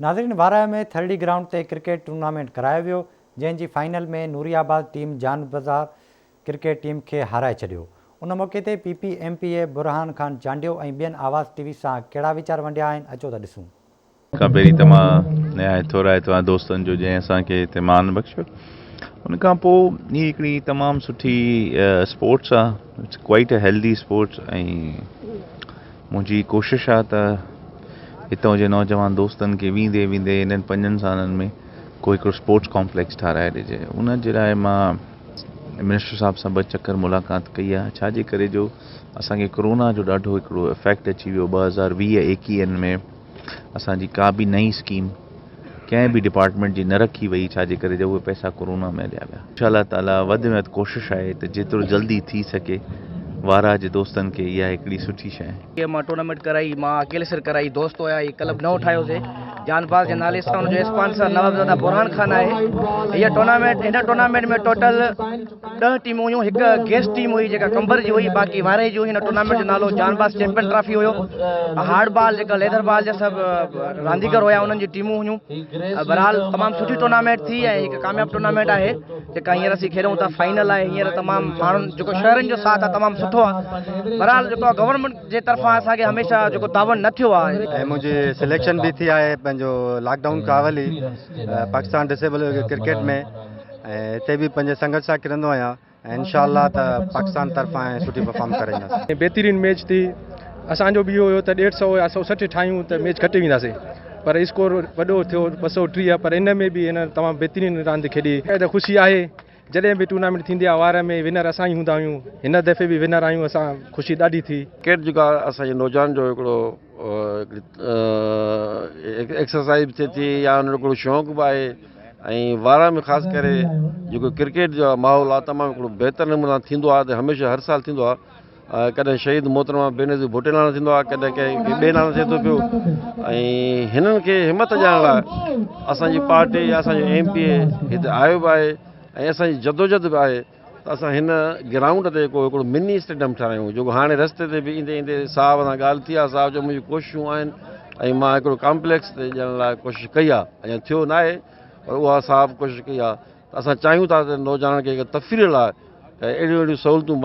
ناظرين وارهه ۾ ٿرڙي گرائونڊ تي cricket tournament ڪرايو ويو جنهن جي فائنل ۾ نوري آباد ٽيم جان بازار ڪرڪيٽ ٽيم کي هارائي ڇڏيو. ان موقعي تي P P M P A Burhan Khan Chandio ۽ ٻين آواز ٽي وي سان ڪهڙا ويچار ونڊيا آهن اچو ته ڏسون. کان پهرين ته مان نهايت ٿورائتو آهيان دوستن جو جنهن اسان کي هتي مان بخشيو ان کان پوء هي هڪڙي تمام سٺي اسپورٽس آهي it's quite a healthy sports ۽ منهنجي ڪوشش آهي ته هتان جي نوجوان دوستن کي ويندي ويندي هنن پنجن سالن ۾ ڪو هڪڙو اسپورٽس ڪامپليڪس ٺاراهي ڏجي ان جي لاء مان منسٽر صاحب سان ٻه چڪر ملاقات ڪئي آهي ڇا جي ڪري جو اسان کي ڪرونا جو ڏاڍو هڪڙو افيڪٽ اچي ويو 2020 21 ۾ اسان جي ڪا به نئين اسڪيم ڪنهن به ڊپارٽمينٽ جي نه رکي وئي ڇا جي ڪري جو اهي پئسا ڪورونا ۾ هليا ويا. انشاء الله تعالي وڌ ۾ وڌ ڪوشش آهي ته جيترو جلدي ٿي سگهي وارهه جي دوستن کي اها هڪڙي سٺي شيء. هي مان ٽورنامينٽ ڪرائي مان اڪيلي سر ڪرائي دوست هيا هي ڪلب نئون ٺاهيوسي جانباز جي نالي سان ان جو اسپانسر نوابزاده برهان خان آهي هي ٽورنامينٽ هن ٽورنامينٽ ۾ ٽوٽل 10 ٽيمون هيون، هڪ گيسٽ ٽيم هئي جيڪا قمبر جي هئي، باقي وارهي جي هئي. هن ٽورنامينٽ جو نالو جانباز چيمپئن ٽرافي هيو. هارڊ بال جيڪا ليدر بال جا سڀ رانديگر هيا انهن جي ٽيمون هيون. بهرحال تمام سٺي ٽورنامينٽ ٿي ۽ هڪ ڪامياب ٽورنامينٽ آهي جيڪا هينئر اسين کيڏون ٿا فائنل آهي هينئر تمام ماڻهن جيڪو شهرين جو ساٿ آهي تمام سٺو آهي بهرحال جيڪو گورنمينٽ جي طرفان اسان کي هميشه جيڪو تعاون نه ٿيو آهي. ۽ منهنجي سليڪشن به ٿي آهي پنهنجو لاڪ ڊائون کان اول ئي پاڪستان ڊسيبل ڪرڪيٽ ۾ ۽ هتي به پنهنجي سنگت سان ڪرندو آهيان ۽ انشاء الله ته پاڪستان طرفان ۽ سٺي پرفارم ڪري ايندس. بهترين ميچ ٿي اسان جو به اهو هيو ته ڏيڍ سئو يا سئو 60 ٺاهيون ته ميچ کٽي وينداسين پر اسڪور وڏو ٿيو 230 پر ان ۾ به هن تمام بهترين راند کيڏي ته خوشي آهي جڏهن به ٽورنامينٽ ٿيندي آهي وارهه ۾ ونر اسان ئي هوندا آهيون هن دفعي به ونر آهيون اسان خوشي ڏاڍي ٿي. ڪرڪيٽ جيڪا اسان جي نوجوان جو هڪڙو ايڪسرسائز به ٿئي ٿي يا ان جو هڪڙو شوق به آهي ۽ وارهه ۾ خاص ڪري جيڪو ڪرڪيٽ جو ماحول آهي تمام هڪڙو بهتر نموني سان ٿيندو آهي ته هميشه هر سال ٿيندو آهي ڪڏهن شهيد محترمه بينظير ڀٽي نالي ٿيندو آهي ڪڏهن ڪنهن ٻئي نالي ٿئي ٿو پيو ۽ هنن کي همت ڏيڻ لاء اسانجي پارٽي يا اسانجو ايم پي اي هتي آيو به آهي ۽ اسانجي جدوجهد به آهي ته اسان هن گرائونڊ تي ڪو هڪڙو مني اسٽيڊيم ٺاهرايون جيڪو هاڻي رستي تي به ايندي ايندي صاحب سان ڳالهه ٿي آهي صاحب چيو منهنجون ڪوششون آهن ۽ مان هڪڙو ڪامپليڪس تي ڏيڻ لاء ڪوشش ڪئي آهي اڃا ٿيو نه آهي پر اها صاحب ڪوشش ڪئي آهي ته اسان چاهيون ٿا ته نوجوانن کي تفريح لاء اهڙيون اهڙيون سهولتون.